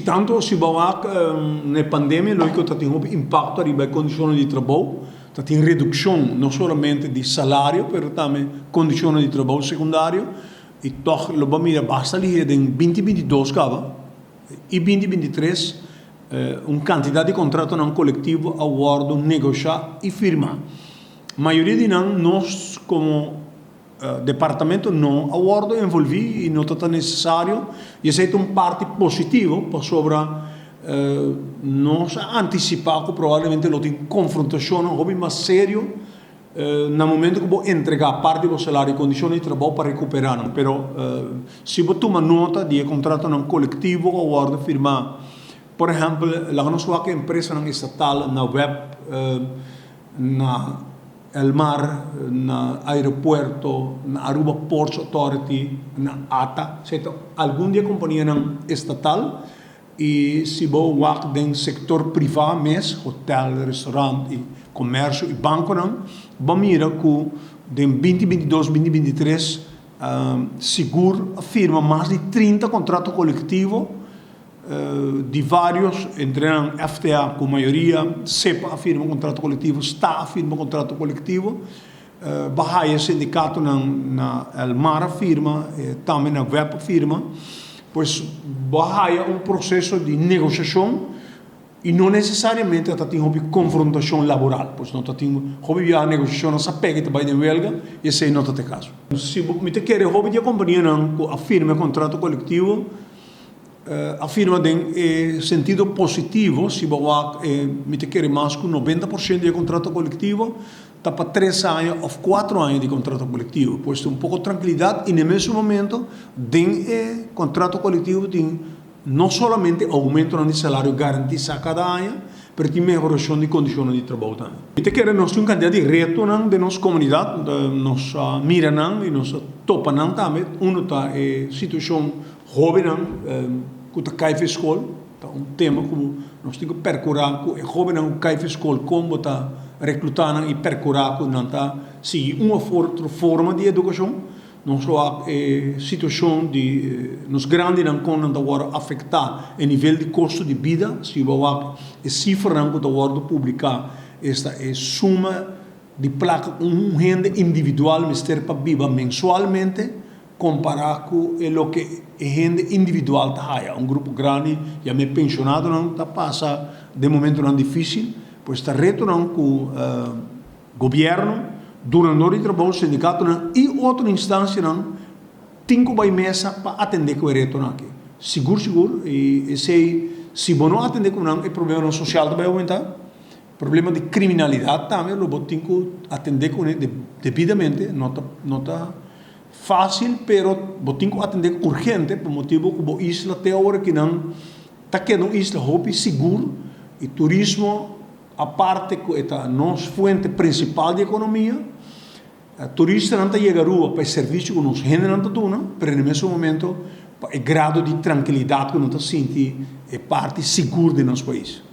tanto si bo wak na e pandemia logico ta tin hopi impacto ariba e condicionnan di trabou, ta tin reduccion no solamente di salario pero tambe condicionnan di trabou secundario y tog lo bo mira basta lihe den binti 22 caba y binti 23 un cantidad di contratonan colectivo a wordo negocia y firma. Mayoria di nan nos como Departamento no a wordo envolvi y no ta ta necesario y esey ta un parti positivo pasobra nos a anticipa cu probablemente lo tin confrontacionnan hopi mas serio na momento cu bo entrega parti di bo salario y condicionnan di trabou pa recupera nan. Pero si bo tuma nota di e contratonan colectivo cu a wordo firma, por ehempel laga nos wak e empresanan estatal na web na. Elmar, na aeropuerto, na Aruba Ports Authority, na ata, esei ta algun di e kompanianan estatal i si bo wak den sektor privá mes, hotel, restaurant i komersio i bankonan, bo mira ku den binti 22, binti 23 sigur a firma mas di 30 kontrato kolektivo. Di varios, entre nan FTA cu mayoria, SEPA a firma contrato colectivo, sta a firma contrato colectivo, Bahaya sindicatonan na El Mar a firma, tambe na web a firma. Pues bo a haya un proceso di negociacion y no necesariamente ta tin hopi confrontacion laboral. Pues no ta tin hopi biaha negociacionnan sa pega y ta bay den welga y esey no ta ta e caso. Si bo, mi ta kere hopi di e companianan cu a firma e contrato colectivo, A firma den e sentido positivo, si bo wak e mi ta kere mas ku 90% di e kontrato kolektivo ta pa 3 aña òf 4 aña di kontrato kolektivo. Pues tin un poko trankilidat i na e mesun momento den e kontrato kolektivo tin no solamente oumentonan di salario garantisá kada aña, pero tin mehorashon di kondishonnan di trabou tambe. Mi ta kere nos tin un kantidat di retonan den nos komunidat, nos a mira nan i nos a topa nan tambe. Uno ta e situashon Hóbennan ku ta kai for skol ta un tema ku nos tin ku perkurá ku e hóbennan ku kai for skol kon bo ta reklutá nan i perkurá ku nan ta sigui un òf otro forma di edukashon. Nos lo wak e situashon di nos grandinan kon nan ta wòrdu afektá e nivel di kosto di bida. Si bo wak e sifranan ku ta wòrdu publiká esta e suma di plaka ku un hende individual mester pa biba mensualmente Kompará ku e loke e hende individual ta haya, un grupo grandi yam'é penshonadonan ta pasa den momentonan difísil, pues ta retonan ku gobièrnu, dunador di trabou, sindikatonan i otro instansianan tin ku bai mesa pa atendé ku e retonan aki. Sigur sigur i esei si bo no atendé ku nan e problemanan sosial ta bai oumentá, problema di kriminalidat tambe lo bo tin ku atendé kuné debidamente, no ta no ta. Fácil pero bo tin ku atendé urgente pa motibu ku bo isla te awor akinan ta keda un isla hopi sigur i turismo aparte ku e ta nos fuente prinsipal di ekonomia. Turistanan ta yega Aruba pa e servisio ku nos hendenan ta duna pero na e mesun momento pa e grado di trankilidat ku nan ta sinti e parti sigur di nos pais.